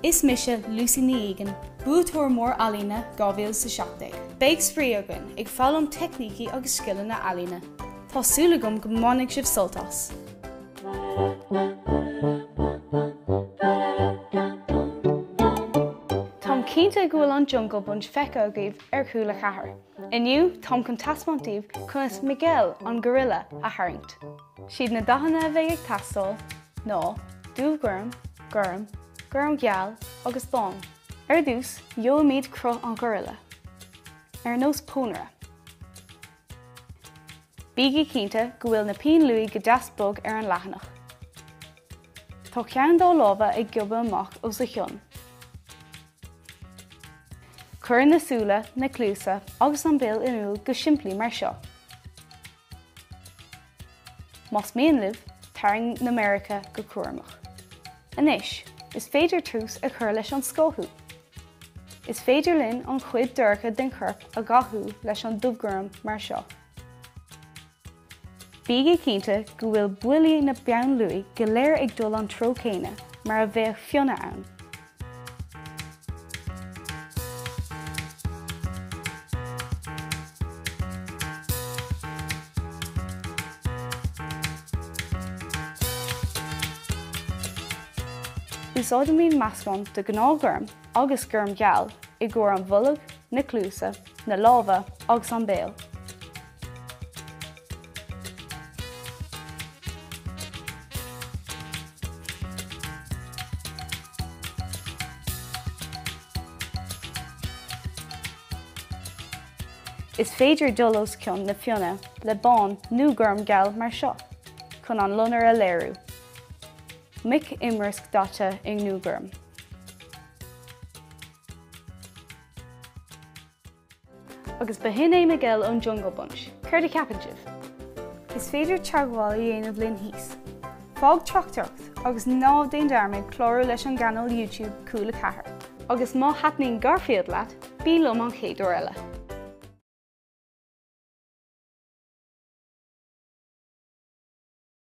Is mise Lucy Ní Egan, buaiteoir mór ealaíne 2017. Beidh spraoi againn ag foghlaim teicnící agus scileanna ealaíne. Tá súil agam go mbainfidh sibh sult as! Táim cinnte go bhfuil an Jungle Bunch feicthe agaibh ar Cúla 4. Inniu, táim chun taispeáint daoibh conas Miguel an Gorilla a tharraingt. Siad na dathanna a bheidh ag teastáil ná dubhghorm, gorm, gormgheal agus bán. Ar dtús, gheobhaimid cruth an ghorilla, ar nós pónaire. Bígí cinnte go bhfuil na pinn luaidhe go deas bog ar an leathanach. Tá ceann dá lámha ag giobadh amach os a chionn. Cuir na súile, na cluasa agus an béal in iúl go simplí mar seo. Más mian libh, tarraing na méaracha go cúramach. Anois, is féidir tús a chur leis an scáthú. Is féidir linn an chuid dorcha den chorp a dhathú leis an dubhghorm mar seo. Bígí cinnte go bhfuil buillí na bpeann luaidhe go léir ag dul an treo céanna, mar a bheadh fionnadh ann. Úsáidimid meascán de ghnáthghorm agus gormgheal i gcomhair an bhoilg, na cluasa, na lámha agus an béal. Is féidir dul os cionn na fionnadh le bán nó gormgheal mar seo, chun an loinnir a léiriú. Muic imreasc daite i ndúghorm. Agus ba shin é Miguel ón Jungle Bunch. Céard a cheapann sibh? Is féidir teagmháil a dhéanamh linn thíos. Fág teachtaireacht agus ná déan dearmad clárú leis an gcainéal YouTube Cúla 4. Agus má thaitníonn Garfield leat, bí liom an chéad uair eile.